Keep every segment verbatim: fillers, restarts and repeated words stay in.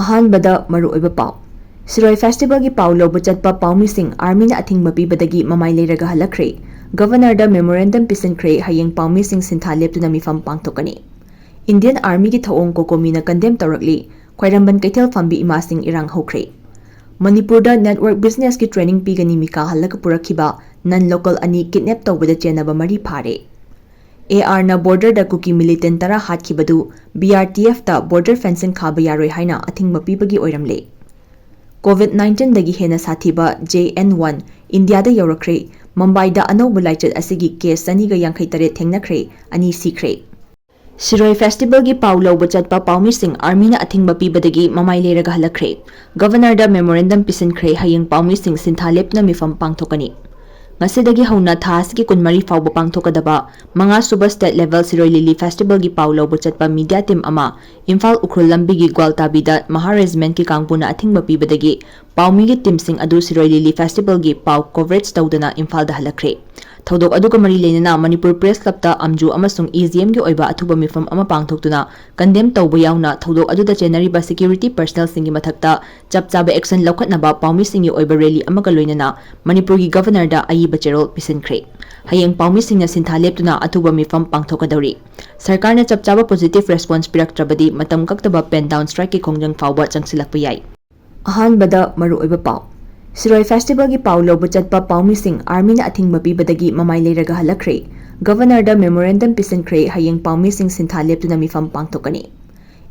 ꯑꯍꯥꯟꯕꯗ ꯃꯔꯨꯑꯣꯏꯕ ꯄꯥꯎ꯫ ꯁꯤꯔꯣꯏ ꯐꯦꯁꯇꯤꯚꯦꯜꯒꯤ ꯄꯥꯎ ꯂꯧꯕ ꯆꯠꯄ ꯄꯥꯎꯃꯤꯁꯤꯡ ꯑꯥꯔꯃꯤꯅ ꯑꯊꯤꯡꯕ ꯄꯤꯕꯗꯒꯤ ꯃꯃꯥꯏ ꯂꯩꯔꯒ ꯍꯜꯂꯛꯈ꯭ꯔꯦ꯫ ꯒꯚꯔꯅꯔꯗ ꯃꯦꯃꯣꯔꯦꯟꯗꯝ ꯄꯤꯁꯤꯟꯈ꯭ꯔꯦ, ꯍꯌꯦꯡ ꯄꯥꯎꯃꯤꯁꯤꯡ ꯁꯤꯟꯊꯥ ꯂꯦꯞꯇꯨꯅ ꯃꯤꯐꯝ ꯄꯥꯡꯊꯣꯛꯀꯅꯤ꯫ ꯏꯟꯗꯤꯌꯟ ꯑꯥꯔꯃꯤꯒꯤ ꯊꯧꯑꯣꯡ ꯀꯣꯀꯣꯃꯤꯅ ꯀꯟꯗꯦꯝ ꯇꯧꯔꯛꯂꯤ, ꯈ꯭ꯋꯥꯏꯔꯝꯕꯟ ꯀꯩꯊꯦꯜ ꯐꯝꯕꯤ ꯏꯃꯥꯁꯤꯡ ꯏꯔꯥꯡ ꯍꯧꯈ꯭ꯔꯦ꯫ ꯃꯅꯤꯄꯨꯔꯗ ꯅꯦꯠꯋꯔꯛ ꯕꯤꯖꯤꯅꯦꯁꯀꯤ ꯇ꯭ꯔꯦꯅꯤꯡ ꯄꯤꯒꯅꯤ, ꯃꯤꯀꯥ ꯍꯜꯂꯒ ꯄꯨꯔꯛꯈꯤꯕ ꯅꯟ ꯂꯣꯀꯦꯜ ꯑꯅꯤ ꯀꯤꯗꯅꯦꯞ ꯇꯧꯕꯗ ꯆꯦꯟꯅꯕ ꯃꯔꯤ ꯐꯥꯔꯦ꯫ ꯑꯦ ꯑꯥꯔꯅ ꯕꯣꯔꯗꯔꯗ ꯀꯨꯀꯤ ꯃꯤꯂꯤꯇꯦꯟ ꯇꯔꯥ ꯍꯥꯠꯈꯤꯕꯗꯨ ꯕꯤ ꯑꯥꯔ ꯇꯤ ꯑꯦꯐꯇ ꯕꯣꯔꯗꯔ ꯐꯦꯟꯁꯤꯡ ꯈꯥꯕ ꯌꯥꯔꯣꯏ ꯍꯥꯏꯅ ꯑꯊꯤꯡꯕ ꯄꯤꯕꯒꯤ ꯑꯣꯏꯔꯝꯂꯦ꯫ ꯀꯣꯚꯤꯗ ꯅꯥꯏꯟꯇꯤꯟꯗꯒꯤ ꯍꯦꯟꯅ ꯁꯥꯊꯤꯕ ꯖꯦ ꯑꯦꯟ ꯋꯥꯟ ꯏꯟꯗꯤꯌꯥꯗ ꯌꯧꯔꯛꯈ꯭ꯔꯦ꯫ ꯃꯨꯝꯕꯥꯏꯗ ꯑꯅꯧꯕ ꯂꯥꯏꯆꯠ ꯑꯁꯤꯒꯤ ꯀꯦꯁ ꯆꯅꯤꯒ ꯌꯥꯡꯈꯩ ꯇꯔꯦꯠ ꯊꯦꯡꯅꯈ꯭ꯔꯦ, ꯑꯅꯤ ꯁꯤꯈ꯭ꯔꯦ꯫ ꯁꯤꯔꯣꯏ ꯐꯦꯁꯇꯤꯚꯦꯜꯒꯤ ꯄꯥꯎ ꯂꯧꯕ ꯆꯠꯄ ꯄꯥꯎꯃꯤꯁꯤꯡ ꯑꯥꯔꯃꯤꯅ ꯑꯊꯤꯡꯕ ꯄꯤꯕꯗꯒꯤ ꯃꯃꯥꯏ ꯂꯩꯔꯒ ꯍꯜꯂꯛꯈ꯭ꯔꯦ꯫ ꯒꯚꯔꯅꯔꯗ ꯃꯦꯃꯣꯔꯦꯟꯗꯝ ꯄꯤꯁꯤꯟꯈ꯭ꯔꯦ, ꯍꯌꯦꯡ ꯄꯥꯎꯃꯤꯁꯤꯡ ꯁꯤꯟꯊꯥ ꯂꯦꯞꯇꯨꯅ ꯃꯤꯐꯝ ꯄꯥꯡꯊꯣꯛꯀꯅꯤ꯫ ꯉꯁꯤꯗꯒꯤ ꯍꯧꯅ ꯊꯥ ꯑꯁꯤꯒꯤ ꯀꯨꯟꯃꯔꯤ ꯐꯥꯎꯕ ꯄꯥꯡꯊꯣꯛꯀꯗꯕ ꯃꯉꯥꯁꯨꯕ ꯁ꯭ꯇꯦꯠ ꯂꯦꯚꯦꯜ ꯁꯤꯔꯣꯏ ꯂꯤꯂꯤ ꯐꯦꯁꯇꯤꯚꯦꯜꯒꯤ ꯄꯥꯎ ꯂꯧꯕ ꯆꯠꯄ ꯃꯤꯗꯤꯌꯥ ꯇꯤꯝ ꯑꯃ ꯏꯝꯐꯥꯜ ꯎꯈ꯭ꯔꯨꯜ ꯂꯝꯕꯤꯒꯤ ꯒ꯭ꯋꯥꯜꯇꯥꯕꯤꯗ ꯃꯍꯥ ꯔꯦꯖꯤꯃꯦꯟꯠꯀꯤ ꯀꯥꯡꯕꯨꯅ ꯑꯊꯤꯡꯕ ꯄꯤꯕꯗꯒꯤ ꯄꯥꯎꯃꯤꯒꯤ ꯇꯤꯝꯁꯤꯡ ꯑꯗꯨ ꯁꯤꯔꯣꯏ ꯂꯤꯂꯤ ꯐꯦꯁꯇꯤꯚꯦꯜꯒꯤ ꯄꯥꯎ ꯀꯣꯚꯔꯦꯖ ꯇꯧꯗꯨꯅ ꯏꯝꯐꯥꯜꯗ ꯍꯜꯂꯛꯈ꯭ꯔꯦ꯫ ꯊꯧꯗꯣꯛ ꯑꯗꯨꯒ ꯃꯔꯤ ꯂꯩꯅꯅ ꯃꯅꯤꯄꯨꯔ ꯄ꯭ꯔꯦꯁ ꯀ꯭ꯂꯕꯇ ꯑꯝꯖꯨ ꯑꯃꯁꯨꯡ ꯏ ꯖꯤ ꯑꯦꯝꯒꯤ ꯑꯣꯏꯕ ꯑꯊꯨꯕ ꯃꯤꯐꯝ ꯑꯃ ꯄꯥꯡꯊꯣꯛꯇꯨꯅ ꯀꯟꯗꯦꯝ ꯇꯧꯕ ꯌꯥꯎꯅ ꯊꯧꯗꯣꯛ ꯑꯗꯨꯗ ꯆꯦꯟꯅꯔꯤꯕ ꯁꯦꯀ꯭ꯌꯨꯔꯤꯇꯤ ꯄꯔꯁꯅꯦꯜꯁꯤꯡꯒꯤ ꯃꯊꯛꯇ ꯆꯞ ꯆꯥꯕ ꯑꯦꯛꯁꯟ ꯂꯧꯈꯠꯅꯕ ꯄꯥꯎꯃꯤꯁꯤꯡꯒꯤ ꯑꯣꯏꯕ ꯔꯦꯂꯤ ꯑꯃꯒ ꯂꯣꯏꯅꯅ ꯃꯅꯤꯄꯨꯔꯒꯤ ꯒꯚꯔꯅꯔꯗ ꯑꯏꯕ ꯆꯦꯔꯣꯜ ꯄꯤꯁꯤꯟꯈ꯭ꯔꯦ꯫ ꯍꯌꯦꯡ ꯄꯥꯎꯃꯤꯁꯤꯡꯅ ꯁꯤꯟꯊꯥ ꯂꯦꯞꯇꯨꯅ ꯑꯊꯨꯕ ꯃꯤꯐꯝ ꯄꯥꯡꯊꯣꯛꯀꯗꯧꯔꯤ꯫ ꯁꯔꯀꯥꯔꯅ ꯆꯞ ꯆꯥꯕ ꯄꯣꯖꯤꯇꯤꯚ ꯔꯦꯁꯄꯣꯟꯁ ꯄꯤꯔꯛꯇ꯭ꯔꯕꯗꯤ ꯃꯇꯝ ꯀꯛꯇꯕ ꯄꯦꯟ ꯗꯥꯎꯟ ꯁ꯭ꯇ꯭ꯔꯥꯏꯛꯀꯤ ꯈꯣꯡꯖꯪ ꯐꯥꯎꯕ ꯆꯪꯁꯤꯜꯂꯛꯄ ꯌꯥꯏ꯫ ꯑꯍꯥꯟꯕꯗ ꯃꯔꯨꯑꯣꯏꯕ ꯄꯥꯎ꯫ ꯁꯤꯔꯣꯏ ꯐꯦꯁꯇꯤꯚꯦꯜꯒꯤ ꯄꯥꯎ ꯂꯧꯕ ꯆꯠꯄ ꯄꯥꯎꯃꯤꯁꯤꯡ ꯑꯥꯔꯃꯤꯅ ꯑꯊꯤꯡꯕ ꯄꯤꯕꯗꯒꯤ ꯃꯃꯥꯏ ꯂꯩꯔꯒ ꯍꯜꯂꯛꯈ꯭ꯔꯦ꯫ ꯒꯚꯔꯅꯔꯗ ꯃꯦꯃꯣꯔꯦꯟꯗꯝ ꯄꯤꯁꯤꯟꯈ꯭ꯔꯦ, ꯍꯌꯦꯡ ꯄꯥꯎꯃꯤꯁꯤꯡ ꯁꯤꯟꯊꯥ ꯂꯦꯞꯇꯨꯅ ꯃꯤꯐꯝ ꯄꯥꯡꯊꯣꯛꯀꯅꯤ꯫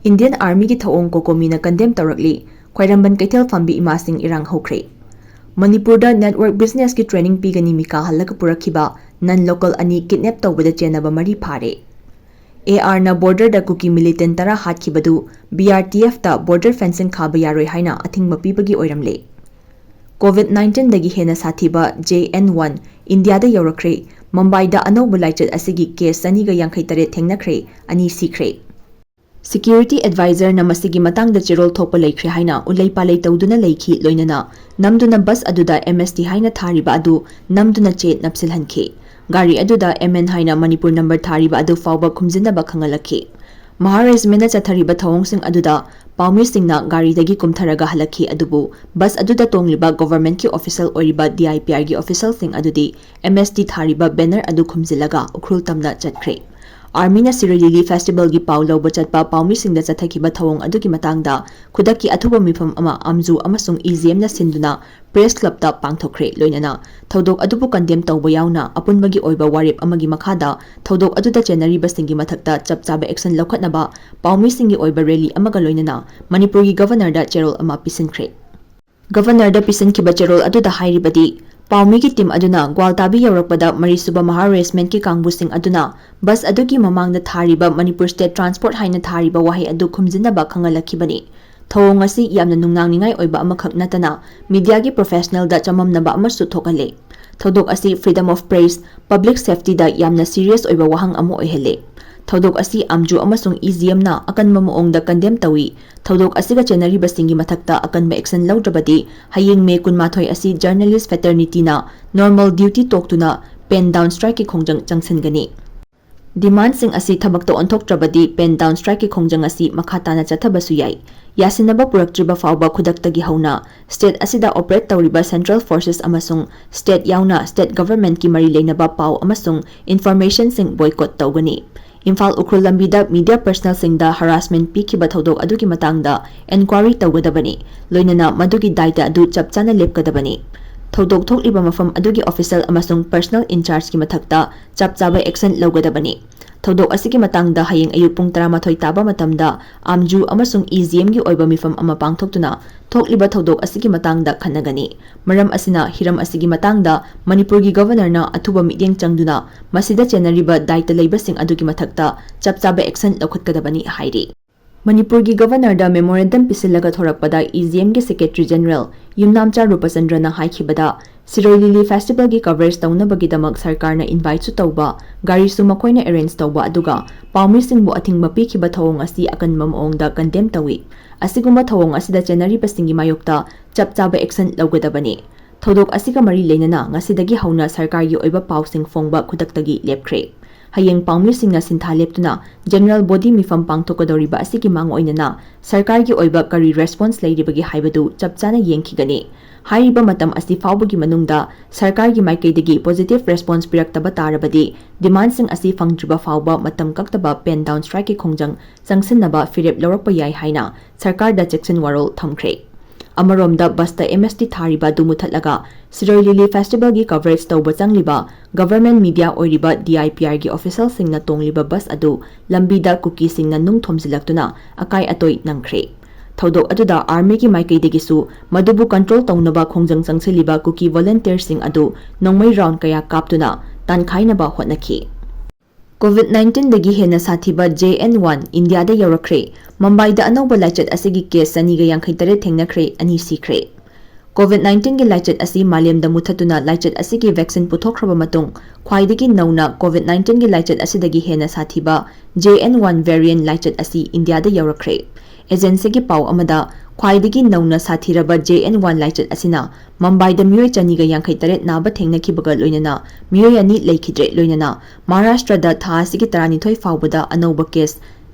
ꯏꯟꯗꯤꯌꯟ ꯑꯥꯔꯃꯤꯒꯤ ꯊꯧꯑꯣꯡ ꯀꯣꯀꯣꯃꯤꯅ ꯀꯟꯗꯦꯝ ꯇꯧꯔꯛꯂꯤ, ꯈ꯭ꯋꯥꯏꯔꯝꯕꯟ ꯀꯩꯊꯦꯜ ꯐꯝꯕꯤ ꯏꯃꯥꯁꯤꯡ ꯏꯔꯥꯡ ꯍꯧꯈ꯭ꯔꯦ꯫ ꯃꯅꯤꯄꯨꯔꯗ ꯅꯦꯠꯋꯔꯛ ꯕꯤꯖꯤꯅꯦꯁꯀꯤ ꯇ꯭ꯔꯦꯅꯤꯡ ꯄꯤꯒꯅꯤ, ꯃꯤꯀꯥ ꯍꯜꯂꯒ ꯄꯨꯔꯛꯈꯤꯕ ꯅꯟ ꯂꯣꯀꯦꯜ ꯑꯅꯤ ꯀꯤꯗꯅꯦꯞ ꯇꯧꯕꯗ ꯆꯦꯟꯅꯕ ꯃꯔꯤ ꯐꯥꯔꯦ꯫ ꯑꯦ ꯑꯥꯔꯅ ꯕꯣꯔꯗꯔꯗ ꯀꯨꯀꯤ ꯃꯤꯂꯤꯇꯦꯟ ꯇꯔꯥ ꯍꯥꯠꯈꯤꯕꯗꯨ ꯕꯤ ꯑꯥꯔ ꯇꯤ ꯑꯦꯐꯇ ꯕꯣꯔꯗꯔ ꯐꯦꯟꯁꯤꯡ ꯈꯥꯕ ꯌꯥꯔꯣꯏ ꯍꯥꯏꯅ ꯑꯊꯤꯡꯕ ꯄꯤꯕꯒꯤ ꯑꯣꯏꯔꯝꯂꯦ꯫ ꯀꯣꯚꯤꯗ ꯅꯥꯏꯟꯇꯤꯟꯗꯒꯤ ꯍꯦꯟꯅ ꯁꯥꯊꯤꯕ ꯖꯦ ꯑꯦꯟ ꯋꯥꯟ ꯏꯟꯗꯤꯌꯥꯗ ꯌꯧꯔꯛꯈ꯭ꯔꯦ꯫ ꯃꯨꯝꯕꯥꯏꯗ ꯑꯅꯧꯕ ꯂꯥꯏꯆꯠ ꯑꯁꯤꯒꯤ ꯀꯦꯁ ꯆꯅꯤꯒ ꯌꯥꯡꯈꯩ ꯇꯔꯦꯠ ꯊꯦꯡꯅꯈ꯭ꯔꯦ, ꯑꯅꯤ ꯁꯤꯈ꯭ꯔꯦ꯫ ꯁꯦꯀ꯭ꯌꯨꯔꯤꯇꯤ ꯑꯦꯗꯚꯥꯏꯖꯔꯅ ꯃꯁꯤꯒꯤ ꯃꯇꯥꯡꯗ ꯆꯦꯔꯣꯜ ꯊꯣꯛꯄ ꯂꯩꯈ꯭ꯔꯦ ꯍꯥꯏꯅ ꯎꯂꯩ ꯄꯥꯂꯩ ꯇꯧꯗꯨꯅ ꯂꯩꯈꯤ, ꯂꯣꯏꯅꯅ ꯅꯝꯗꯨꯅ ꯕꯁ ꯑꯗꯨꯗ ꯑꯦꯝ ꯑꯦꯁ ꯇꯤ ꯍꯥꯏꯅ ꯊꯥꯔꯤꯕ ꯑꯗꯨ ꯅꯝꯗꯨꯅ ꯆꯦ ꯅꯞꯁꯤꯜꯍꯟꯈꯤ꯫ ꯒꯥꯔꯤ ꯑꯗꯨꯗ ꯑꯦꯝ ꯑꯦꯟ ꯍꯥꯏꯅ ꯃꯅꯤꯄꯨꯔ ꯅꯝꯕꯔ ꯊꯥꯔꯤꯕ ꯑꯗꯨ ꯐꯥꯎꯕ ꯈꯨꯝꯖꯤꯟꯅꯕ ꯈꯪꯍꯜꯂꯛꯈꯤ꯫ ꯃꯍꯥ ꯔꯦꯖꯤꯃꯦꯟꯠꯅ ꯆꯠꯊꯔꯤꯕ ꯊꯧꯑꯣꯡꯁꯤꯡ ꯑꯗꯨꯗ ꯄꯥꯎꯃꯤꯁꯤꯡꯅ ꯒꯥꯔꯤꯗꯒꯤ ꯀꯨꯝꯊꯔꯒ ꯍꯜꯂꯛꯈꯤ, ꯑꯗꯨꯕꯨ ꯕꯁ ꯑꯗꯨꯗ ꯇꯣꯡꯂꯤꯕ ꯒꯣꯚꯔꯟꯃꯦꯟꯠꯀꯤ ꯑꯣꯐꯤꯁꯤꯌꯦꯜ ꯑꯣꯏꯔꯤꯕ ꯗꯤ ꯑꯥꯏ ꯄꯤ ꯑꯥꯔꯒꯤ ꯑꯣꯐꯤꯁꯤꯌꯦꯜꯁꯤꯡ ꯑꯗꯨꯗꯤ ꯑꯦꯝ ꯑꯦꯁ ꯇꯤ ꯊꯥꯔꯤꯕ ꯕꯦꯅꯔ ꯑꯗꯨ ꯈꯨꯝꯖꯤꯜꯂꯒ ꯎꯈ꯭ꯔꯨꯜ ꯇꯝꯅ ꯆꯠꯈ꯭ꯔꯦ꯫ ꯑꯥꯔꯃꯤꯅ ꯁꯤꯔꯣꯏ ꯂꯤꯂꯤ ꯐꯦꯁꯇꯤꯚꯦꯜꯒꯤ ꯄꯥꯎ ꯂꯧꯕ ꯆꯠꯄ ꯄꯥꯎꯃꯤꯁꯤꯡꯗ ꯆꯠꯊꯈꯤꯕ ꯊꯧꯑꯣꯡ ꯑꯗꯨꯒꯤ ꯃꯇꯥꯡꯗ ꯈꯨꯗꯛꯀꯤ ꯑꯊꯨꯕ ꯃꯤꯐꯝ ꯑꯃ ꯑꯥꯝꯖꯨ ꯑꯃꯁꯨꯡ ꯏ ꯖꯤ ꯑꯦꯝꯅ ꯁꯤꯟꯗꯨꯅ ꯄ꯭ꯔꯦꯁ ꯀ꯭ꯂꯕꯇ ꯄꯥꯡꯊꯣꯛꯈ꯭ꯔꯦ꯫ ꯂꯣꯏꯅꯅ ꯊꯧꯗꯣꯛ ꯑꯗꯨꯕꯨ ꯀꯟꯗꯦꯝ ꯇꯧꯕ ꯌꯥꯎꯅ ꯑꯄꯨꯟꯕꯒꯤ ꯑꯣꯏꯕ ꯋꯥꯔꯦꯞ ꯑꯃꯒꯤ ꯃꯈꯥꯗ ꯊꯧꯗꯣꯛ ꯑꯗꯨꯗ ꯆꯦꯟꯅꯔꯤꯕꯁꯤꯡꯒꯤ ꯃꯊꯛꯇ ꯆꯞ ꯆꯥꯕ ꯑꯦꯛꯁꯟ ꯂꯧꯈꯠꯅꯕ ꯄꯥꯎꯃꯤꯁꯤꯡꯒꯤ ꯑꯣꯏꯕ ꯔꯦꯂꯤ ꯑꯃꯒ ꯂꯣꯏꯅꯅ ꯃꯅꯤꯄꯨꯔꯒꯤ ꯒꯚꯔꯅꯔꯗ ꯆꯦꯔꯣꯜ ꯑꯃ ꯄꯤꯁꯤꯟꯈ꯭ꯔꯦ꯫ ꯒꯚꯔꯅꯔꯗ ꯄꯤꯁꯤꯟꯈꯤꯕ ꯆꯦꯔꯣꯜ ꯑꯗꯨꯗ ꯍꯥꯏꯔꯤꯕꯗꯤ, ꯄꯥꯎꯃꯤꯒꯤ ꯇꯤꯝ ꯑꯗꯨꯅ ꯒ꯭ꯋꯥꯜꯇꯥꯕꯤ ꯌꯧꯔꯛꯄꯗ ꯃꯔꯤꯁꯨꯕ ꯃꯍꯥ ꯔꯦꯖꯤꯃꯦꯟꯠꯀꯤ ꯀꯥꯡꯕꯨꯁꯤꯡ ꯑꯗꯨꯅ ꯕꯁ ꯑꯗꯨꯒꯤ ꯃꯃꯥꯡꯗ ꯊꯥꯔꯤꯕ ꯃꯅꯤꯄꯨꯔ ꯁ꯭ꯇꯦꯠ ꯇ꯭ꯔꯥꯟꯁꯄꯣꯔꯠ ꯍꯥꯏꯅ ꯊꯥꯔꯤꯕ ꯋꯥꯍꯩ ꯑꯗꯨ ꯈꯨꯝꯖꯤꯟꯅꯕ ꯈꯪꯍꯜꯂꯛꯈꯤꯕꯅꯤ꯫ ꯊꯧꯑꯣꯡ ꯑꯁꯤ ꯌꯥꯝꯅ ꯅꯨꯡꯅꯥꯡꯅꯤꯡꯉꯥꯏ ꯑꯣꯏꯕ ꯑꯃꯈꯛ ꯅꯠꯇꯅ ꯃꯤꯗꯤꯌꯥꯒꯤ ꯄ꯭ꯔꯣꯐꯦꯁꯅꯦꯜꯗ ꯆꯃꯝꯅꯕ ꯑꯃꯁꯨ ꯊꯣꯛꯍꯜꯂꯦ꯫ ꯊꯧꯗꯣꯛ ꯑꯁꯤ freedom of press, public safetyꯗ ꯌꯥꯝꯅ ꯁꯤꯔꯤꯌꯁ ꯑꯣꯏꯕ ꯋꯥꯍꯪ ꯑꯃ ꯑꯣꯏꯍꯜꯂꯦ꯫ ꯊꯧꯗꯣꯛ ꯑꯁꯤ ꯑꯥꯝꯖꯨ ꯑꯃꯁꯨꯡ ꯏ ꯖꯤ ꯑꯦꯝꯅ ꯑꯀꯟꯕ ꯃꯑꯣꯡꯗ ꯀꯟꯗꯦꯝ ꯇꯧꯏ꯫ ꯊꯧꯗꯣꯛ ꯑꯁꯤꯒ ꯆꯦꯟꯅꯔꯤꯕꯁꯤꯡꯒꯤ ꯃꯊꯛꯇ ꯑꯀꯟꯕ ꯑꯦꯛꯁꯟ ꯂꯧꯗ꯭ꯔꯕꯗꯤ ꯍꯌꯦꯡ ꯃꯦ ꯀꯨꯟꯃꯥꯊꯣꯏ ꯑꯁꯤ ꯖꯔꯅꯦꯂꯤꯁ ꯐ꯭ꯔꯦꯇꯔꯅꯤꯇꯤꯅ ꯅꯣꯔꯃꯦꯜ ꯗ꯭ꯌꯨꯇꯤ ꯇꯣꯛꯇꯨꯅ ꯄꯦꯟ ꯗꯥꯎꯟ ꯁ꯭ꯇ꯭ꯔꯥꯏꯛꯀꯤ ꯈꯣꯡꯖꯪ ꯆꯪꯁꯤꯟꯒꯅꯤ꯫ ꯗꯤꯃꯥꯟꯗꯁꯤꯡ ꯑꯁꯤ ꯊꯕꯛꯇ ꯑꯣꯟꯊꯣꯛꯇ꯭ꯔꯕꯗꯤ ꯄꯦꯟ ꯗꯥꯎꯟ ꯁ꯭ꯇ꯭ꯔꯥꯏꯛꯀꯤ ꯈꯣꯡꯖꯪ ꯑꯁꯤ ꯃꯈꯥ ꯇꯥꯅ ꯆꯠꯊꯕꯁꯨ ꯌꯥꯏ꯫ ꯌꯥꯁꯤꯟꯅꯕ ꯄꯨꯔꯛꯇ꯭ꯔꯤꯕ ꯐꯥꯎꯕ ꯈꯨꯗꯛꯇꯒꯤ ꯍꯧꯅ ꯁ꯭ꯇꯦꯠ ꯑꯁꯤꯗ ꯑꯣꯄꯔꯦꯠ ꯇꯧꯔꯤꯕ ꯁꯦꯟꯇ꯭ꯔꯦꯜ ꯐꯣꯔꯁꯦꯁ ꯑꯃꯁꯨꯡ ꯁ꯭ꯇꯦꯠ ꯌꯥꯎꯅ ꯁ꯭ꯇꯦꯠ ꯒꯚꯔꯟꯃꯦꯟꯠꯀꯤ ꯃꯔꯤ ꯂꯩꯅꯕ ꯄꯥꯎ ꯑꯃꯁꯨꯡ ꯏꯟꯐꯣꯔꯃꯦꯁꯟꯁꯤꯡ ꯕꯣꯏꯀꯣꯠ ꯇꯧꯒꯅꯤ꯫ ꯏꯝꯐꯥꯜ ꯎꯈ꯭ꯔꯨꯜ ꯂꯝꯕꯤꯗ ꯃꯤꯗꯤꯌꯥ ꯄꯔꯁꯅꯦꯜꯁꯤꯡꯗ ꯍꯔꯥꯁꯃꯦꯟꯠ ꯄꯤꯈꯤꯕ ꯊꯧꯗꯣꯛ ꯑꯗꯨꯒꯤ ꯃꯇꯥꯡꯗ ꯑꯦꯟꯀ꯭ꯋꯥꯔꯤ ꯇꯧꯒꯗꯕꯅꯤ, ꯂꯣꯏꯅꯅ ꯃꯗꯨꯒꯤ ꯗꯥꯏꯇ ꯑꯗꯨ ꯆꯞ ꯆꯥꯅ ꯂꯦꯞꯀꯗꯕꯅꯤ꯫ ꯊꯧꯗꯣꯛ ꯊꯣꯛꯂꯤꯕ ꯃꯐꯝ ꯑꯗꯨꯒꯤ ꯑꯣꯐꯤꯁꯤꯌꯦꯜ ꯑꯃꯁꯨꯡ ꯄꯔꯁꯅꯦꯜ ꯏꯟꯆꯥꯔꯖꯀꯤ ꯃꯊꯛꯇ ꯆꯞ ꯆꯥꯕ ꯑꯦꯛꯁꯟ ꯂꯧꯒꯗꯕꯅꯤ꯫ ꯊꯧꯗꯣꯛ ꯑꯁꯤꯒꯤ ꯃꯇꯥꯡꯗ ꯍꯌꯦꯡ ꯑꯌꯨꯛ ꯄꯨꯡ ꯇꯔꯥꯃꯥꯊꯣꯏ ꯇꯥꯕ ꯃꯇꯝꯗ ꯑꯥꯝꯖꯨ ꯑꯃꯁꯨꯡ ꯏ ꯖꯤ ꯑꯦꯝꯒꯤ ꯑꯣꯏꯕ ꯃꯤꯐꯝ ꯑꯃ ꯄꯥꯡꯊꯣꯛꯇꯨꯅ ꯊꯣꯛꯂꯤꯕ ꯊꯧꯗꯣꯛ ꯑꯁꯤꯒꯤ ꯃꯇꯥꯡꯗ ꯈꯟꯅꯒꯅꯤ꯫ ꯃꯔꯝ ꯑꯁꯤꯅ ꯍꯤꯔꯝ ꯑꯁꯤꯒꯤ ꯃꯇꯥꯡꯗ ꯃꯅꯤꯄꯨꯔꯒꯤ ꯒꯚꯔꯅꯔꯅ ꯑꯊꯨꯕ ꯃꯤꯠꯌꯦꯡ ꯆꯪꯗꯨꯅ ꯃꯁꯤꯗ ꯆꯦꯟꯅꯔꯤꯕ ꯗꯥꯏꯇ ꯂꯩꯕꯁꯤꯡ ꯑꯗꯨꯒꯤ ꯃꯊꯛꯇ ꯆꯞ ꯆꯥꯕ ꯑꯦꯛꯁꯟ ꯂꯧꯈꯠꯀꯗꯕꯅꯤ ꯍꯥꯏꯔꯤ꯫ ꯃꯅꯤꯄꯨꯔꯒꯤ ꯒꯚꯔꯅꯔꯗ ꯃꯦꯃꯣꯔꯦꯟꯗꯝ ꯄꯤꯁꯤꯜꯂꯒ ꯊꯣꯔꯛꯄꯗ ꯏ ꯖꯤ ꯑꯦꯝꯒꯤ ꯁꯦꯀ꯭ꯔꯦꯇꯔꯤ ꯖꯦꯅꯔꯦꯜ ꯌꯨꯝꯅꯥꯝꯆꯥ ꯔꯨꯄꯆꯟꯗ꯭ꯔꯅ ꯍꯥꯏꯈꯤꯕꯗ, ꯁꯤꯔꯣꯏ ꯂꯤꯂꯤ ꯐꯦꯁꯇꯤꯚꯦꯜꯒꯤ ꯀꯚꯔꯦꯖ ꯇꯧꯅꯕꯒꯤꯗꯃꯛ ꯁꯔꯀꯥꯔꯅ ꯏꯟꯚꯥꯏꯠꯁꯨ ꯇꯧꯕ, ꯒꯥꯔꯤꯁꯨ ꯃꯈꯣꯏꯅ ꯑꯦꯔꯦꯟꯖ ꯇꯧꯕ, ꯑꯗꯨꯒ ꯄꯥꯎꯃꯤꯁꯤꯡꯕꯨ ꯑꯊꯤꯡꯕ ꯄꯤꯈꯤꯕ ꯊꯧꯑꯣꯡ ꯑꯁꯤ ꯑꯀꯟꯕ ꯃꯑꯣꯡꯗ ꯀꯟꯗꯦꯝ ꯇꯧꯏ꯫ ꯑꯁꯤꯒꯨꯝꯕ ꯊꯧꯑꯣꯡ ꯑꯁꯤꯗ ꯆꯦꯟꯅꯔꯤꯕꯁꯤꯡꯒꯤ ꯃꯥꯌꯣꯛꯇ ꯆꯞ ꯆꯥꯕ ꯑꯦꯛꯁꯟ ꯂꯧꯒꯗꯕꯅꯤ꯫ ꯊꯧꯗꯣꯛ ꯑꯁꯤꯒ ꯃꯔꯤ ꯂꯩꯅꯅ ꯉꯁꯤꯗꯒꯤ ꯍꯧꯅ ꯁꯔꯀꯥꯔꯒꯤ ꯑꯣꯏꯕ ꯄꯥꯎꯁꯤꯡ ꯐꯣꯡꯕ ꯈꯨꯗꯛꯇꯒꯤ ꯂꯦꯞꯈ꯭ꯔꯦ꯫ ꯍꯌꯦꯡ ꯄꯥꯎꯃꯤꯁꯤꯡꯅ ꯁꯤꯟꯊꯥ ꯂꯦꯞꯇꯨꯅ general body ꯃꯤꯐꯝ ꯄꯥꯡꯊꯣꯛꯀꯗꯧꯔꯤꯕ ꯑꯁꯤꯒꯤ ꯃꯥꯡ ꯑꯣꯏꯅꯅ ꯁꯔꯀꯥꯔꯒꯤ ꯑꯣꯏꯕ ꯀꯔꯤ response ꯂꯩꯔꯤꯕꯒꯦ ꯍꯥꯏꯕꯗꯨ ꯆꯞ ꯆꯥꯅ ꯌꯦꯡꯈꯤꯒꯅꯤ꯫ ꯍꯥꯏꯔꯤꯕ ꯃꯇꯝ ꯑꯁꯤ ꯐꯥꯎꯕꯒꯤ ꯃꯅꯨꯡꯗ ꯁꯔꯀꯥꯔꯒꯤ ꯃꯥꯏꯀꯩꯗꯒꯤ positive response ꯄꯤꯔꯛꯇꯕ ꯇꯥꯔꯕꯗꯤ, demandꯁꯤꯡ ꯑꯁꯤ ꯐꯪꯗ꯭ꯔꯤꯕ ꯐꯥꯎꯕ ꯃꯇꯝ ꯀꯛꯇꯕ pen down strikeꯀꯤ ꯈꯣꯡꯖꯪ ꯆꯪꯁꯤꯟꯅꯕ ꯐꯤꯔꯦꯞ ꯂꯧꯔꯛꯄ ꯌꯥꯏ ꯍꯥꯏꯅ ꯁꯔꯀꯥꯔꯗ ꯆꯦꯛꯁꯤꯟ ꯋꯥꯔꯣꯜ ꯊꯝꯈ꯭ꯔꯦ꯫ ꯑꯃꯔꯣꯝꯗ, busꯇ M S T ꯊꯥꯔꯤꯕ ꯑꯗꯨ ꯃꯨꯊꯠꯂꯒ ꯁꯤꯔꯣꯏ ꯂꯤꯂꯤ festivalꯒꯤ coverage ꯇꯧꯕ ꯆꯪꯂꯤꯕ government media ꯑꯣꯏꯔꯤꯕ D I P Rꯒꯤ officialꯁꯤꯡꯅ ꯇꯣꯡꯂꯤꯕ bus ꯑꯗꯨ ꯂꯝꯕꯤꯗ ꯀꯨꯀꯤꯁꯤꯡꯅ ꯅꯨꯡ ꯊꯣꯝꯖꯤꯜꯂꯛꯇꯨꯅ ꯑꯀꯥꯏ ꯑꯇꯣꯏ ꯅꯪꯈ꯭ꯔꯦ꯫ ꯊꯧꯗꯣꯛ ꯑꯗꯨꯗ armyꯒꯤ ꯃꯥꯏꯀꯩꯗꯒꯤꯁꯨ ꯃꯗꯨꯕꯨ control ꯇꯧꯅꯕ ꯈꯣꯡꯖꯪ ꯆꯪꯁꯤꯜꯂꯤꯕ ꯀꯨꯀꯤ volunteerꯁꯤꯡ ꯑꯗꯨ ꯅꯣꯡꯃꯩ round ꯀꯌꯥ ꯀꯥꯞꯇꯨꯅ ꯇꯥꯟꯈꯥꯏꯅꯕ ꯍꯣꯠꯅꯈꯤ꯫ COVID nineteenꯗꯒꯤ ꯍꯦꯟꯅ ꯁꯥꯊꯤꯕ J N one ꯏꯟꯗꯤꯌꯥꯗ ꯌꯧꯔꯛꯈ꯭ꯔꯦ꯫ ꯃꯨꯝꯕꯥꯏꯗ ꯑꯅꯧꯕ ꯂꯥꯏꯆꯠ ꯑꯁꯤꯒꯤ case ꯆꯅꯤꯒ ꯌꯥꯡꯈꯩ ꯇꯔꯦꯠ ꯊꯦꯡꯅꯈ꯭ꯔꯦ, ꯑꯅꯤ ꯁꯤꯈ꯭ꯔꯦ꯫ COVID nineteenꯒꯤ ꯂꯥꯏꯆꯠ ꯑꯁꯤ ꯃꯥꯂꯦꯝꯗ ꯃꯨꯊꯠꯇꯨꯅ ꯂꯥꯏꯆꯠ ꯑꯁꯤꯒꯤ vaccine ꯄꯨꯊꯣꯛꯈ꯭ꯔꯕ ꯃꯇꯨꯡ ꯈ꯭ꯋꯥꯏꯗꯒꯤ ꯅꯧꯅ COVID nineteenꯒꯤ ꯂꯥꯏꯆꯠ ꯑꯁꯤꯗꯒꯤ ꯍꯦꯟꯅ ꯁꯥꯊꯤꯕ J N one variant ꯂꯥꯏꯆꯠ ꯑꯁꯤ ꯏꯟꯗꯤꯌꯥꯗ ꯌꯧꯔꯛꯈ꯭ꯔꯦ꯫ Agencyꯒꯤ ꯄꯥꯎ ꯑꯃꯗ, ꯈ꯭ꯋꯥꯏꯗꯒꯤ ꯅꯧꯅ ꯁꯥꯊꯤꯔꯕ J N one ꯂꯥꯏꯆꯠ ꯑꯁꯤꯅ ꯃꯨꯝꯕꯥꯏꯗ ꯃꯤꯑꯣꯏ ꯆꯅꯤꯒ ꯌꯥꯡꯈꯩ ꯇꯔꯦꯠ ꯅꯥꯕ ꯊꯦꯡꯅꯈꯤꯕꯒ ꯂꯣꯏꯅꯅ ꯃꯤꯑꯣꯏ ꯑꯅꯤ ꯂꯩꯈꯤꯗ꯭ꯔꯦ꯫ ꯂꯣꯏꯅꯅ ꯃꯍꯥꯔꯥꯁꯇ꯭ꯔꯗ ꯊꯥ ꯑꯁꯤꯒꯤ ꯇꯔꯥꯅꯤꯊꯣꯏ ꯐꯥꯎꯕꯗ ꯑꯅꯧꯕ case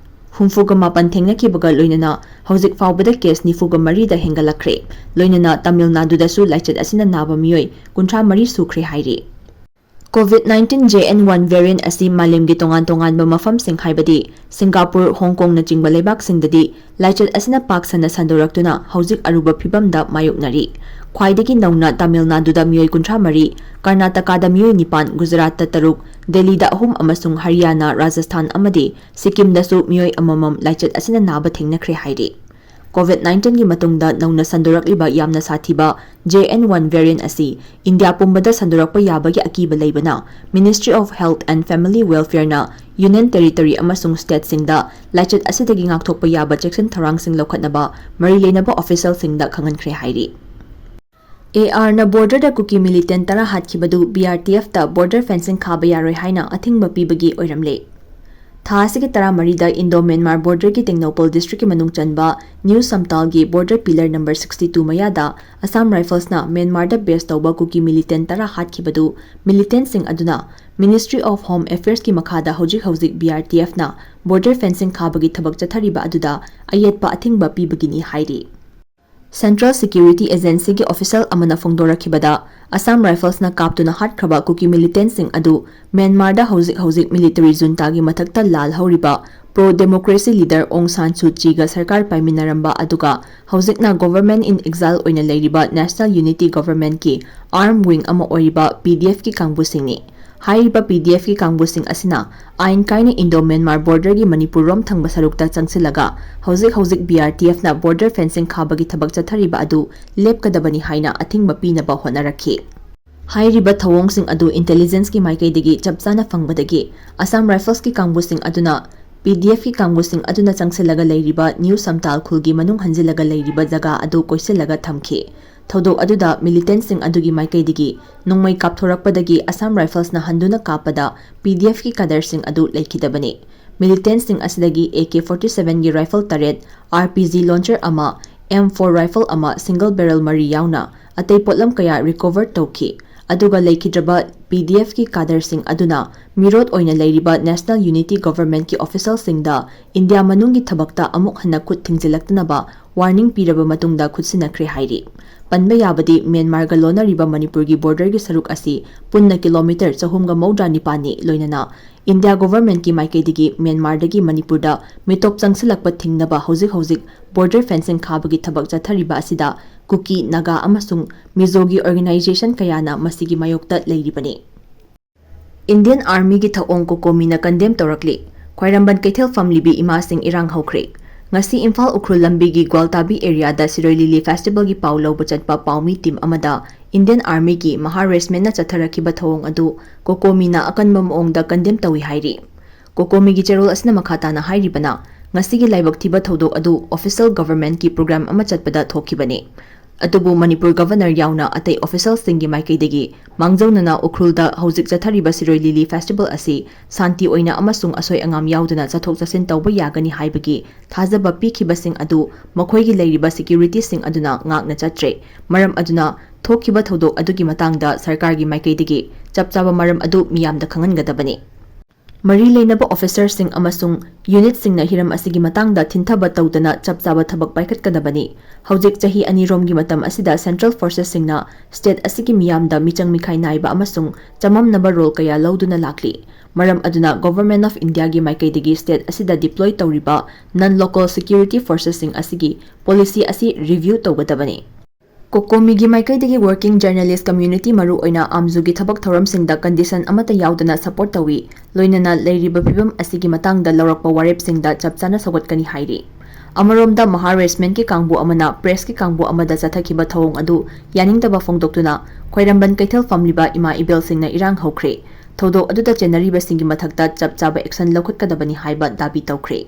ꯍꯨꯝꯐꯨꯒ ꯃꯥꯄꯟ ꯊꯦꯡꯅꯈꯤꯕꯒ ꯂꯣꯏꯅꯅ ꯍꯧꯖꯤꯛ ꯐꯥꯎꯕꯗ case ꯅꯤꯐꯨꯒ ꯃꯔꯤꯗ ꯍꯦꯟꯒꯠꯂꯛꯈ꯭ꯔꯦ꯫ ꯂꯣꯏꯅꯅ ꯇꯥꯃꯤꯜ ꯅꯥꯗꯨꯗꯁꯨ ꯂꯥꯏꯆꯠ ꯑꯁꯤꯅ ꯅꯥꯕ ꯃꯤꯑꯣꯏ ꯀꯨꯟꯊ꯭ꯔꯥ ꯃꯔꯤ ꯁꯨꯈ꯭ꯔꯦ ꯍꯥꯏꯔꯤ꯫ COVID nineteen J N one variant ꯑꯁꯤ ꯃꯥꯂꯦꯝꯒꯤ ꯇꯣꯉꯥꯟ ꯇꯣꯉꯥꯟꯕ ꯃꯐꯝꯁꯤꯡ ꯍꯥꯏꯕꯗꯤ ꯁꯤꯡꯒꯥꯄꯨꯔ, ꯍꯣꯡ ꯀꯣꯡꯅꯆꯤꯡꯕ ꯂꯩꯕꯥꯛꯁꯤꯡꯗꯗꯤ ꯂꯥꯏꯆꯠ ꯑꯁꯤꯅ ꯄꯥꯛ ꯁꯟꯅ ꯁꯟꯗꯣꯔꯛꯇꯨꯅ ꯍꯧꯖꯤꯛ ꯑꯔꯨꯕ ꯐꯤꯚꯝꯗ ꯃꯥꯌꯣꯛꯅꯔꯤ꯫ ꯈ꯭ꯋꯥꯏꯗꯒꯤ ꯅꯧꯅ ꯇꯥꯃꯤꯜ ꯅꯥꯗꯨꯗ ꯃꯤꯑꯣꯏ ꯀꯨꯟꯊ꯭ꯔꯥ ꯃꯔꯤ, ꯀꯔꯅꯥꯇꯀꯥꯗ ꯃꯤꯑꯣꯏ ꯅꯤꯄꯥꯟ, ꯒꯨꯖꯔꯥꯠꯇ ꯇꯔꯨꯛ, ꯗꯦꯜꯂꯤꯗ ꯑꯍꯨꯝ ꯑꯃꯁꯨꯡ ꯍꯔꯤꯌꯥꯅꯥ, ꯔꯥꯖꯁꯊꯥꯟ ꯑꯃꯗꯤ ꯁꯤꯛꯀꯤꯝꯗꯁꯨ ꯃꯤꯑꯣꯏ ꯑꯃꯃꯝ ꯂꯥꯏꯆꯠ ꯑꯁꯤꯅ ꯅꯥꯕ ꯊꯦꯡꯅꯈ꯭ꯔꯦ ꯍꯥꯏꯔꯤ꯫ COVID nineteenꯒꯤ ꯃꯇꯨꯡꯗ ꯅꯧꯅ ꯁꯟꯗꯣꯔꯛꯂꯤꯕ ꯌꯥꯝꯅ ꯁꯥꯊꯤꯕ J N one variant ꯑꯁꯤ ꯏꯟꯗꯤꯌꯥ ꯄꯨꯝꯕꯗ ꯁꯟꯗꯣꯔꯛꯄ ꯌꯥꯕꯒꯤ ꯑꯀꯤꯕ ꯂꯩꯕꯅ, Ministry of Health and Family Welfareꯅ Union Territory ꯑꯃꯁꯨꯡ stateꯁꯤꯡꯗ ꯂꯥꯏꯆꯠ ꯑꯁꯤꯗꯒꯤ ꯉꯥꯛꯊꯣꯛꯄ ꯌꯥꯕ ꯆꯦꯛꯁꯤꯟ ꯊꯧꯔꯥꯡꯁꯤꯡ ꯂꯧꯈꯠꯅꯕ ꯃꯔꯤ ꯂꯩꯅꯕ officialꯁꯤꯡꯗ ꯈꯪꯍꯟꯈ꯭ꯔꯦ ꯍꯥꯏꯔꯤ꯫ A Rꯅ borderꯗ ꯀꯨꯀꯤ militant ꯇꯔꯥ ꯍꯥꯠꯈꯤꯕꯗꯨ B R T Fꯇ border fencing ꯈꯥꯕ ꯌꯥꯔꯣꯏ ꯍꯥꯏꯅ ꯑꯊꯤꯡꯕ ꯄꯤꯕꯒꯤ ꯑꯣꯏꯔꯝꯂꯦ꯫ ꯊꯥ ꯑꯁꯤꯒꯤ ꯇꯔꯥꯃꯔꯤꯗ ꯏꯟꯗꯣ ꯃ꯭ꯌꯥꯟꯃꯥꯔ ꯕꯣꯔꯗꯔꯒꯤ ꯇꯦꯡꯅꯧꯄꯜ ꯗꯤꯁꯇ꯭ꯔꯤꯛꯀꯤ ꯃꯅꯨꯡ ꯆꯟꯕ ꯅ꯭ꯌꯨ ꯁꯝꯇꯥꯜꯒꯤ border pillar number sixty two ꯃꯌꯥꯗ ꯑꯁꯥꯝ ꯔꯥꯏꯐꯜꯁꯅ ꯃ꯭ꯌꯥꯟꯃꯥꯔꯗ ꯕꯦꯁ ꯇꯧꯕ ꯀꯨꯀꯤ ꯃꯤꯂꯤꯇꯦꯟ ꯇꯔꯥ ꯍꯥꯠꯈꯤꯕꯗꯨ ꯃꯤꯂꯤꯇꯦꯟꯁꯤꯡ ꯑꯗꯨꯅ Ministry of Home Affairsꯀꯤ ꯃꯈꯥꯗ ꯍꯧꯖꯤꯛ ꯍꯧꯖꯤꯛ BRTFꯅ ꯕꯣꯔꯗꯔ ꯐꯦꯟꯁꯤꯡ ꯈꯥꯕꯒꯤ ꯊꯕꯛ ꯆꯠꯊꯔꯤꯕ ꯑꯗꯨꯗ ꯑꯌꯦꯠꯄ ꯑꯊꯤꯡꯕ ꯄꯤꯕꯒꯤꯅꯤ ꯍꯥꯏꯔꯤ꯫ Central Security Agencyꯒꯤ official ꯑꯃꯅ ꯐꯣꯡꯗꯣꯔꯛꯈꯤꯕꯗ, ꯑꯁꯥꯝ ꯔꯥꯏꯐꯜꯁꯅ ꯀꯥꯞꯇꯨꯅ ꯍꯥꯠꯈ꯭ꯔꯕ ꯀꯨꯀꯤ ꯃꯤꯂꯤꯇꯦꯟꯁꯤꯡ ꯑꯗꯨ ꯃ꯭ꯌꯥꯟꯃꯥꯔꯗ ꯍꯧꯖꯤꯛ ꯍꯧꯖꯤꯛ ꯃꯤꯂꯤꯇꯔꯤ ꯖꯨꯟꯇꯥꯒꯤ ꯃꯊꯛꯇ ꯂꯥꯜꯍꯧꯔꯤꯕ ꯄ꯭ꯔꯣ ꯗꯦꯃꯣꯀ꯭ꯔꯦꯁꯤ ꯂꯤꯗꯔ ꯑꯣꯡ ꯁꯥꯟ ꯁꯨ ꯆꯤꯒ ꯁꯔꯀꯥꯔ ꯄꯥꯏꯃꯤꯟꯅꯔꯝꯕ ꯑꯗꯨꯒ ꯍꯧꯖꯤꯛꯅ Government in Exile ꯑꯣꯏꯅ ꯂꯩꯔꯤꯕ National Unity Governmentꯀꯤ arm wing ꯑꯃ ꯑꯣꯏꯔꯤꯕ PDFꯀꯤ ꯀꯥꯡꯕꯨꯁꯤꯡꯅꯤ꯫ ꯍꯥꯏꯔꯤꯕ PDFꯀꯤ ꯀꯥꯡꯕꯨꯁꯤꯡ ꯑꯁꯤꯅ ꯑꯥꯏꯟ ꯀꯥꯏꯅ ꯏꯟꯗꯣ ꯃ꯭ꯌꯥꯟꯃꯥꯔ ꯕꯣꯔꯗꯔꯒꯤ ꯃꯅꯤꯄꯨꯔ ꯔꯣꯝ ꯊꯪꯕ ꯁꯔꯨꯛꯇ ꯆꯪꯁꯤꯜꯂꯒ ꯍꯧꯖꯤꯛ ꯍꯧꯖꯤꯛ BRTFꯅ ꯕꯣꯔꯗꯔ ꯐꯦꯟꯁꯤꯡ ꯈꯥꯕꯒꯤ ꯊꯕꯛ ꯆꯠꯊꯔꯤꯕ ꯑꯗꯨ ꯂꯦꯞꯀꯗꯕꯅꯤ ꯍꯥꯏꯅ ꯑꯊꯤꯡꯕ ꯄꯤꯅꯕ ꯍꯣꯠꯅꯔꯛꯈꯤ꯫ ꯍꯥꯏꯔꯤꯕ ꯊꯧꯑꯣꯡꯁꯤꯡ ꯑꯗꯨ intelligenceꯀꯤ ꯃꯥꯏꯀꯩꯗꯒꯤ ꯆꯞ ꯆꯥꯅ ꯐꯪꯕꯗꯒꯤ ꯑꯁꯥꯝ ꯔꯥꯏꯐꯜꯁꯀꯤ ꯀꯥꯡꯕꯨꯁꯤꯡ ꯑꯗꯨꯅ PDFꯀꯤ ꯀꯥꯡꯕꯨꯁꯤꯡ ꯑꯗꯨꯅ ꯆꯪꯁꯤꯜꯂꯒ ꯂꯩꯔꯤꯕ ꯅ꯭ꯌꯨ ꯁꯝꯇꯥꯜ ꯈꯨꯜꯒꯤ ꯃꯅꯨꯡ ꯍꯟꯖꯤꯜꯂꯒ ꯂꯩꯔꯤꯕ ꯖꯒꯥ ꯑꯗꯨ ꯀꯣꯏꯁꯤꯜꯂꯒ ꯊꯝꯈꯤ꯫ ꯊꯧꯗꯣꯛ ꯑꯗꯨꯗ ꯃꯤꯂꯤꯇꯦꯟꯁꯤꯡ ꯑꯗꯨꯒꯤ ꯃꯥꯏꯀꯩꯗꯒꯤ ꯅꯣꯡꯃꯩ ꯀꯥꯞꯊꯣꯔꯛꯄꯗꯒꯤ ꯑꯁꯥꯝ ꯔꯥꯏꯐꯜꯁꯅ ꯍꯟꯗꯨꯅ ꯀꯥꯞꯄꯗ PDFꯀꯤ ꯀꯥꯗꯔꯁꯤꯡ ꯑꯗꯨ ꯂꯩꯈꯤꯗꯕꯅꯤ꯫ ꯃꯤꯂꯤꯇꯦꯟꯁꯤꯡ ꯑꯁꯤꯗꯒꯤ AK forty sevenꯒꯤ ꯔꯥꯏꯐꯜ ꯇꯔꯦꯠ, RPG launcher ꯑꯃ, M four rifle ꯑꯃ, single barrel ꯃꯔꯤ ꯌꯥꯎꯅ ꯑꯇꯩ ꯄꯣꯠꯂꯝ ꯀꯌꯥ recover ꯇꯧꯈꯤ꯫ ꯑꯗꯨꯒ ꯂꯩꯈꯤꯗ꯭ꯔꯕ PDFꯀꯤ ꯀꯥꯗꯔꯁꯤꯡ ꯑꯗꯨꯅ ꯃꯤꯔꯣꯠ ꯑꯣꯏꯅ ꯂꯩꯔꯤꯕ National Unity Governmentꯀꯤ officialꯁꯤꯡꯗ ꯏꯟꯗꯤꯌꯥ ꯃꯅꯨꯡꯒꯤ ꯊꯕꯛꯇ ꯑꯃꯨꯛ ꯍꯟꯅ ꯈꯨꯠ ꯊꯤꯡꯖꯤꯜꯂꯛꯇꯅꯕ warning ꯄꯤꯔꯕ ꯃꯇꯨꯡꯗ ꯈꯨꯠꯁꯤꯟꯅꯈ꯭ꯔꯦ ꯍꯥꯏꯔꯤ꯫ ꯄꯟꯕ ꯌꯥꯕꯗꯤ ꯃ꯭ꯌꯥꯟꯃꯥꯔꯒ ꯂꯣꯟꯅꯔꯤꯕ ꯃꯅꯤꯄꯨꯔꯒꯤ ꯕꯣꯔꯗꯔꯒꯤ ꯁꯔꯨꯛ ꯑꯁꯤ ꯄꯨꯟꯅ ꯀꯤꯂꯣꯃꯤꯇꯔ ꯆꯍꯨꯝꯒ ꯃꯧꯗ꯭ꯔꯥ ꯅꯤꯄꯥꯟꯅꯤ, ꯂꯣꯏꯅꯅ ꯏꯟꯗꯤꯌꯥ ꯒꯣꯚꯔꯟꯃꯦꯟꯠꯀꯤ ꯃꯥꯏꯀꯩꯗꯒꯤ ꯃ꯭ꯌꯥꯟꯃꯥꯔꯗꯒꯤ ꯃꯅꯤꯄꯨꯔꯗ ꯃꯤꯇꯣꯞ ꯆꯪꯁꯤꯜꯂꯛꯄ ꯊꯤꯡꯅꯕ ꯍꯧꯖꯤꯛ ꯍꯧꯖꯤꯛ ꯕꯣꯔꯗꯔ ꯐꯦꯟꯁꯤꯡ ꯈꯥꯕꯒꯤ ꯊꯕꯛ ꯆꯠꯊꯔꯤꯕ ꯑꯁꯤꯗ ꯀꯨꯀꯤ, ꯅꯥꯒꯥ ꯑꯃꯁꯨꯡ ꯃꯤꯖꯣꯒꯤ organization ꯀꯌꯥꯅ ꯃꯁꯤꯒꯤ ꯃꯥꯌꯣꯛꯇ ꯂꯩꯔꯤꯕꯅꯤ꯫ ꯏꯟꯗꯤꯌꯟ ꯑꯥꯔꯃꯤꯒꯤ ꯊꯧꯑꯣꯡ ꯀꯣꯀꯣꯃꯤꯅ condemn ꯇꯧꯔꯛꯂꯤ꯫ ꯈ꯭ꯋꯥꯏꯔꯝꯕꯟ ꯀꯩꯊꯦꯜ ꯐꯝꯂꯤꯕꯤ ꯏꯃꯥꯁꯤꯡ ꯏꯔꯥꯡ ꯍꯧꯈ꯭ꯔꯦ꯫ ꯉꯁꯤ ꯏꯝꯐꯥꯜ ꯎꯈ꯭ꯔꯨꯜ ꯂꯝꯕꯤꯒꯤ ꯒ꯭ꯋꯥꯜꯇꯥꯕꯤ areaꯗ ꯁꯤꯔꯣꯏ ꯂꯤꯂꯤ festivalꯒꯤ ꯄꯥꯎ ꯂꯧꯕ ꯆꯠꯄ ꯄꯥꯎꯃꯤ team ꯑꯃꯗ ꯏꯟꯗꯤꯌꯟ ꯑꯥꯔꯃꯤꯒꯤ ꯃꯍꯥ ꯔꯦꯁꯃꯦꯟꯅ ꯆꯠꯊꯔꯛꯈꯤꯕ ꯊꯧꯑꯣꯡ ꯑꯗꯨ ꯀꯣꯀꯣꯃꯤꯅ ꯑꯀꯟꯕ ꯃꯑꯣꯡꯗ condemn ꯇꯧꯏ ꯍꯥꯏꯔꯤ꯫ ꯀꯣꯀꯣꯃꯤꯒꯤ ꯆꯦꯔꯣꯜ ꯑꯁꯤꯅ ꯃꯈꯥ ꯇꯥꯅ ꯍꯥꯏꯔꯤꯕꯅ, ꯉꯁꯤꯒꯤ ꯂꯥꯏꯕꯛ ꯊꯤꯕ ꯊꯧꯗꯣꯛ ꯑꯗꯨ official governmentꯀꯤ program ꯑꯃ ꯆꯠꯄꯗ ꯊꯣꯛꯈꯤꯕꯅꯤ꯫ ꯑꯗꯨꯕꯨ ꯃꯅꯤꯄꯨꯔ ꯒꯚꯔꯅꯔ ꯌꯥꯎꯅ ꯑꯇꯩ ꯑꯣꯐꯤꯁꯤꯌꯦꯜꯁꯤꯡꯒꯤ ꯃꯥꯏꯀꯩꯗꯒꯤ ꯃꯥꯡꯖꯧꯅꯅ ꯎꯈ꯭ꯔꯨꯜꯗ ꯍꯧꯖꯤꯛ ꯆꯠꯊꯔꯤꯕ ꯁꯤꯔꯣꯏ ꯂꯤꯂꯤ ꯐꯦꯁꯇꯤꯚꯦꯜ ꯑꯁꯤ ꯁꯥꯟꯇꯤ ꯑꯣꯏꯅ ꯑꯃꯁꯨꯡ ꯑꯁꯣꯏ ꯑꯉꯥꯝ ꯌꯥꯎꯗꯅ ꯆꯠꯊꯣꯛ ꯆꯠꯁꯤꯟ ꯇꯧꯕ ꯌꯥꯒꯅꯤ ꯍꯥꯏꯕꯒꯤ ꯊꯥꯖꯕ ꯄꯤꯈꯤꯕꯁꯤꯡ ꯑꯗꯨ ꯃꯈꯣꯏꯒꯤ ꯂꯩꯔꯤꯕ ꯁꯦꯀ꯭ꯌꯨꯔꯤꯇꯤꯁꯤꯡ ꯑꯗꯨꯅ ꯉꯥꯛꯅ ꯆꯠꯇ꯭ꯔꯦ꯫ ꯃꯔꯝ ꯑꯗꯨꯅ ꯊꯣꯛꯈꯤꯕ ꯊꯧꯗꯣꯛ ꯑꯗꯨꯒꯤ ꯃꯇꯥꯡꯗ ꯁꯔꯀꯥꯔꯒꯤ ꯃꯥꯏꯀꯩꯗꯒꯤ ꯆꯞ ꯆꯥꯕ ꯃꯔꯝ ꯑꯗꯨ ꯃꯤꯌꯥꯝꯗ ꯈꯪꯍꯟꯒꯗꯕꯅꯤ꯫ ꯃꯔꯤ ꯂꯩꯅꯕ ꯑꯣꯐꯤꯁꯔꯁꯤꯡ ꯑꯃꯁꯨꯡ ꯌꯨꯅꯤꯠꯁꯤꯡꯅ ꯍꯤꯔꯝ ꯑꯁꯤꯒꯤ ꯃꯇꯥꯡꯗ ꯊꯤꯟꯊꯕ ꯇꯧꯗꯅ ꯆꯞ ꯆꯥꯕ ꯊꯕꯛ ꯄꯥꯏꯈꯠꯀꯗꯕꯅꯤ꯫ ꯍꯧꯖꯤꯛ ꯆꯍꯤ ꯑꯅꯤ ꯔꯣꯝꯒꯤ ꯃꯇꯝ ꯑꯁꯤꯗ ꯁꯦꯟꯇ꯭ꯔꯦꯜ ꯐꯣꯔꯁꯦꯁꯁꯤꯡꯅ ꯁ꯭ꯇꯦꯠ ꯑꯁꯤꯒꯤ ꯃꯤꯌꯥꯝꯗ ꯃꯤꯆꯪ ꯃꯤꯈꯥꯏ ꯅꯥꯏꯕ ꯑꯃꯁꯨꯡ ꯆꯃꯝꯅꯕ ꯔꯣꯜ ꯀꯌꯥ ꯂꯧꯗꯨꯅ ꯂꯥꯛꯂꯤ꯫ ꯃꯔꯝ ꯑꯗꯨꯅ ꯒꯣꯚꯔꯟꯃꯦꯟꯠ ꯑꯣꯐ ꯏꯟꯗꯤꯌꯥꯒꯤ ꯃꯥꯏꯀꯩꯗꯒꯤ ꯁ꯭ꯇꯦꯠ ꯑꯁꯤꯗ ꯗꯤꯄ꯭ꯂꯣꯏ ꯇꯧꯔꯤꯕ ꯅꯟ ꯂꯣꯀꯦꯜ ꯁꯦꯀ꯭ꯌꯨꯔꯤꯇꯤ ꯐꯣꯔꯁꯦꯁꯁꯤꯡ ꯑꯁꯤꯒꯤ ꯄꯣꯂꯤꯁꯤ ꯑꯁꯤ ꯔꯤꯚ꯭ꯌꯨ ꯇꯧꯒꯗꯕꯅꯤ꯫ ꯀꯣꯀꯣꯃꯤꯒꯤ ꯃꯥꯏꯀꯩꯗꯒꯤ ꯋꯥꯔꯀꯤꯡ ꯖꯔꯅꯦꯂꯤꯁ꯭ꯠ ꯀꯝꯃ꯭ꯌꯨꯅꯤꯇꯤ, ꯃꯔꯨꯑꯣꯏꯅ ꯑꯥꯝꯖꯨꯒꯤ ꯊꯕꯛ ꯊꯧꯔꯝꯁꯤꯡꯗ ꯀꯟꯗꯤꯁꯟ ꯑꯃꯠꯇ ꯌꯥꯎꯗꯅ ꯁꯄꯣꯔꯠ ꯇꯧꯏ, ꯂꯣꯏꯅꯅ ꯂꯩꯔꯤꯕ ꯐꯤꯚꯝ ꯑꯁꯤꯒꯤ ꯃꯇꯥꯡꯗ ꯂꯧꯔꯛꯄ ꯋꯥꯔꯦꯞꯁꯤꯡꯗ ꯆꯞ ꯆꯥꯅ ꯁꯧꯒꯠꯀꯅꯤ ꯍꯥꯏꯔꯤ꯫ ꯑꯃꯔꯣꯝꯗ ꯃꯍꯥ ꯔꯦꯖꯃꯦꯟꯠꯀꯤ ꯀꯥꯡꯕꯨ ꯑꯃꯅ ꯄ꯭ꯔꯦꯁꯀꯤ ꯀꯥꯡꯕꯨ ꯑꯃꯗ ꯆꯠꯊꯈꯤꯕ ꯊꯧꯑꯣꯡ ꯑꯗꯨ ꯌꯥꯅꯤꯡꯗꯕ ꯐꯣꯡꯗꯣꯛꯇꯨꯅ ꯈ꯭ꯋꯥꯏꯔꯝꯕꯟ ꯀꯩꯊꯦꯜ ꯐꯝꯂꯤꯕ ꯏꯃꯥ ꯏꯕꯦꯜꯁꯤꯡꯅ ꯏꯔꯥꯡ ꯍꯧꯈ꯭ꯔꯦ꯫ ꯊꯧꯗꯣꯛ ꯑꯗꯨꯗ ꯆꯦꯟꯅꯔꯤꯕꯁꯤꯡꯒꯤ ꯃꯊꯛꯇ ꯆꯞ ꯆꯥꯕ ꯑꯦꯛꯁꯟ ꯂꯧꯈꯠꯀꯗꯕꯅꯤ ꯍꯥꯏꯕ ꯗꯥꯕꯤ ꯇꯧꯈ꯭ꯔꯦ꯫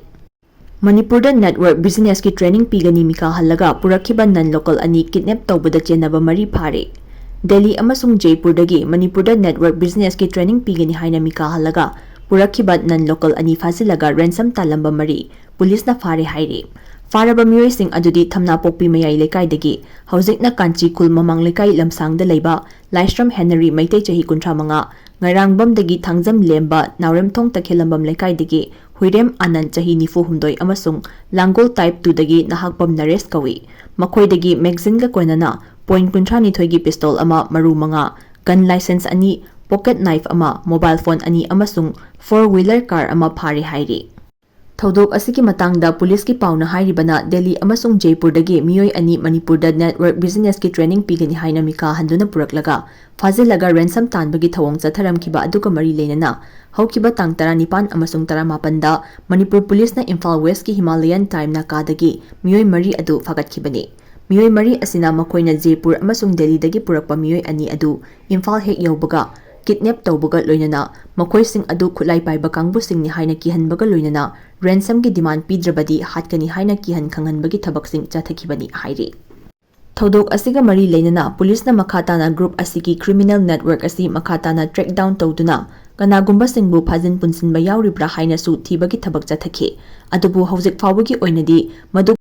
ꯃꯅꯤꯄꯨꯔꯗ ꯅꯦꯠꯋꯥꯔꯛ ꯕꯤꯖꯤꯅꯦꯁꯀꯤ ꯇ꯭ꯔꯦꯅꯤꯡ ꯄꯤꯒꯅꯤ ꯃꯤꯀꯥ ꯍꯜꯂꯒ ꯄꯨꯔꯛꯈꯤꯕ ꯅꯟ ꯂꯣꯀꯦꯜ ꯑꯅꯤ ꯀꯤꯗꯅꯦꯞ ꯇꯧꯕꯗ ꯆꯦꯟꯅꯕ ꯃꯔꯤ ꯐꯥꯔꯦ꯫ ꯗꯦꯜꯂꯤ ꯑꯃꯁꯨꯡ ꯖꯩꯄꯨꯔꯗꯒꯤ ꯃꯅꯤꯄꯨꯔꯗ ꯅꯦꯠꯋꯥꯔꯛ ꯕꯤꯖꯤꯅꯦꯁꯀꯤ ꯇ꯭ꯔꯦꯅꯤꯡ ꯄꯤꯒꯅꯤ ꯍꯥꯏꯅ ꯃꯤꯀꯥ ꯍꯜꯂꯒ ꯄꯨꯔꯛꯈꯤꯕ ꯅꯟ ꯂꯣꯀꯦꯜ ꯑꯅꯤ ꯐꯥꯖꯤꯜꯂꯒ ꯔꯦꯟꯁꯝ ꯇꯥꯜꯂꯝꯕ ꯃꯔꯤ ꯄꯨꯂꯤꯁꯅ ꯐꯥꯔꯦ ꯍꯥꯏꯔꯤ꯫ ꯐꯥꯔꯕ ꯃꯤꯑꯣꯏꯁꯤꯡ ꯑꯗꯨꯗꯤ ꯊꯝꯅꯥꯄꯣꯛꯄꯤ ꯃꯌꯥꯏ ꯂꯩꯀꯥꯏꯗꯒꯤ ꯍꯧꯖꯤꯛꯅ ꯀꯥꯟꯆꯤ ꯈꯨꯜ ꯃꯃꯥꯡ ꯂꯩꯀꯥꯏ ꯂꯝꯁꯥꯡꯗ ꯂꯩꯕ ꯂꯥꯏꯁ꯭ꯔꯝ ꯍꯦꯅꯔꯤ, ꯃꯩꯇꯩ, ꯆꯍꯤ ꯀꯨꯟꯊ꯭ꯔꯥ ꯃꯉꯥ, ꯉꯥꯏꯔꯥꯡꯕꯝꯗꯒꯤ ꯊꯥꯡꯖꯝ ꯂꯦꯝꯕ, ꯅꯥꯎꯔꯦꯝꯊꯣꯡ ꯇꯈꯦꯜꯂꯝꯕꯝ ꯂꯩꯀꯥꯏꯗꯒꯤ ꯍꯨꯏꯔꯦꯝ ꯑꯥꯅꯟ, ꯆꯍꯤ ꯅꯤꯐꯨ ꯍꯨꯝꯗꯣꯏ, ꯑꯃꯁꯨꯡ ꯂꯥꯡꯒꯣꯜ ꯇꯥꯏꯞ ꯇꯨꯗꯒꯤ ꯅꯍꯥꯛꯄꯝ ꯅꯔꯦꯁ ꯀꯧꯏ꯫ ꯃꯈꯣꯏꯗꯒꯤ ꯃꯦꯒꯖꯤꯟꯒ ꯀꯣꯟꯅꯅ ꯄꯣꯏꯟꯠ ꯀꯨꯟꯊ꯭ꯔꯥ ꯅꯤꯊꯣꯏꯒꯤ ꯄꯤꯁꯇꯣꯜ ꯑꯃ, ꯃꯔꯨ ꯃꯉꯥ, ꯒꯟ ꯂꯥꯏꯁꯦꯟꯁ ꯑꯅꯤ, ꯄꯣꯀꯦꯠ ꯅꯥꯏꯐ ꯑꯃ, ꯃꯣꯕꯥꯏꯜ ꯐꯣꯟ ꯑꯅꯤ ꯑꯃꯁꯨꯡ ꯐꯣꯔ ꯋꯤꯂꯔ ꯀꯥꯔ ꯑꯃ ꯐꯥꯔꯦ ꯍꯥꯏꯔꯤ꯫ ꯊꯧꯗꯣꯛ ꯑꯁꯤꯒꯤ ꯃꯇꯥꯡꯗ ꯄꯨꯂꯤꯁꯀꯤ ꯄꯥꯎꯅ ꯍꯥꯏꯔꯤꯕꯅ, ꯗꯦꯜꯂꯤ ꯑꯃꯁꯨꯡ ꯖꯩꯄꯨꯔꯗꯒꯤ ꯃꯤꯑꯣꯏ ꯑꯅꯤ ꯃꯅꯤꯄꯨꯔꯗ ꯅꯦꯠꯋꯥꯔꯛ ꯕꯤꯖꯤꯅꯦꯁꯀꯤ ꯇ꯭ꯔꯦꯅꯤꯡ ꯄꯤꯒꯅꯤ ꯍꯥꯏꯅ ꯃꯤꯀꯥ ꯍꯟꯗꯨꯅ ꯄꯨꯔꯛꯂꯒ ꯐꯥꯖꯤꯜꯂꯒ ꯔꯦꯟꯁꯝ ꯇꯥꯟꯕꯒꯤ ꯊꯧꯑꯣꯡ ꯆꯠꯊꯔꯝꯈꯤꯕ ꯑꯗꯨꯒ ꯃꯔꯤ ꯂꯩꯅꯅ ꯍꯧꯈꯤꯕ ꯇꯥꯡ ꯇꯔꯥꯅꯤꯄꯥꯟ ꯑꯃꯁꯨꯡ ꯇꯔꯥꯃꯥꯄꯟꯗ ꯃꯅꯤꯄꯨꯔ ꯄꯨꯂꯤꯁꯅ ꯏꯝꯐꯥꯜ ꯋꯦꯁꯀꯤ ꯍꯤꯃꯥꯂꯌꯟ ꯇꯥꯏꯝ ꯅꯥꯀꯥꯗꯒꯤ ꯃꯤꯑꯣꯏ ꯃꯔꯤ ꯑꯗꯨ ꯐꯥꯒꯠꯈꯤꯕꯅꯤ꯫ ꯃꯤꯑꯣꯏ ꯃꯔꯤ ꯑꯁꯤꯅ ꯃꯈꯣꯏꯅ ꯖꯩꯄꯨꯔ ꯑꯃꯁꯨꯡ ꯗꯦꯜꯂꯤꯗꯒꯤ ꯄꯨꯔꯛꯄ ꯃꯤꯑꯣꯏ ꯑꯅꯤ ꯑꯗꯨ ꯏꯝꯐꯥꯜ ꯍꯦꯛ ꯌꯧꯕꯒ ꯀꯤꯗꯅꯦꯞ ꯇꯧꯕꯒ ꯂꯣꯏꯅꯅ ꯃꯈꯣꯏꯁꯤꯡ ꯑꯗꯨ ꯈꯨꯠꯂꯥꯏ ꯄꯥꯏꯕ ꯀꯥꯡꯕꯨꯁꯤꯡꯅꯤ ꯍꯥꯏꯅ ꯀꯤꯍꯟꯕꯒ ꯂꯣꯏꯅꯅ ꯔꯦꯟꯁꯝꯒꯤ ꯗꯤꯃꯥꯟ ꯄꯤꯗ꯭ꯔꯕꯗꯤ ꯍꯥꯠꯀꯅꯤ ꯍꯥꯏꯅ ꯀꯤꯍꯟ ꯈꯪꯍꯟꯕꯒꯤ ꯊꯕꯛꯁꯤꯡ ꯆꯠꯊꯈꯤꯕꯅꯤ ꯍꯥꯏꯔꯤ꯫ ꯊꯧꯗꯣꯛ ꯑꯁꯤꯒ ꯃꯔꯤ ꯂꯩꯅꯅ ꯄꯨꯂꯤꯁꯅ ꯃꯈꯥ ꯇꯥꯅ ꯒ꯭ꯔꯨꯞ ꯑꯁꯤꯒꯤ ꯀ꯭ꯔꯤꯃꯤꯅꯦꯜ ꯅꯦꯠꯋꯥꯔꯛ ꯑꯁꯤ ꯃꯈꯥ ꯇꯥꯅ ꯇ꯭ꯔꯦꯛ ꯗꯥꯎꯟ ꯇꯧꯗꯨꯅ ꯀꯅꯥꯒꯨꯝꯕꯁꯤꯡꯕꯨ ꯐꯥꯖꯤꯟ ꯄꯨꯟꯁꯤꯟꯕ ꯌꯥꯎꯔꯤꯕ꯭ꯔꯥ ꯍꯥꯏꯅꯁꯨ ꯊꯤꯕꯒꯤ ꯊꯕꯛ ꯆꯠꯊꯈꯤ꯫ ꯑꯗꯨꯕꯨ ꯍꯧꯖꯤꯛ ꯐꯥꯎꯕꯒꯤ ꯑꯣꯏꯅꯗꯤ ꯃꯗꯨ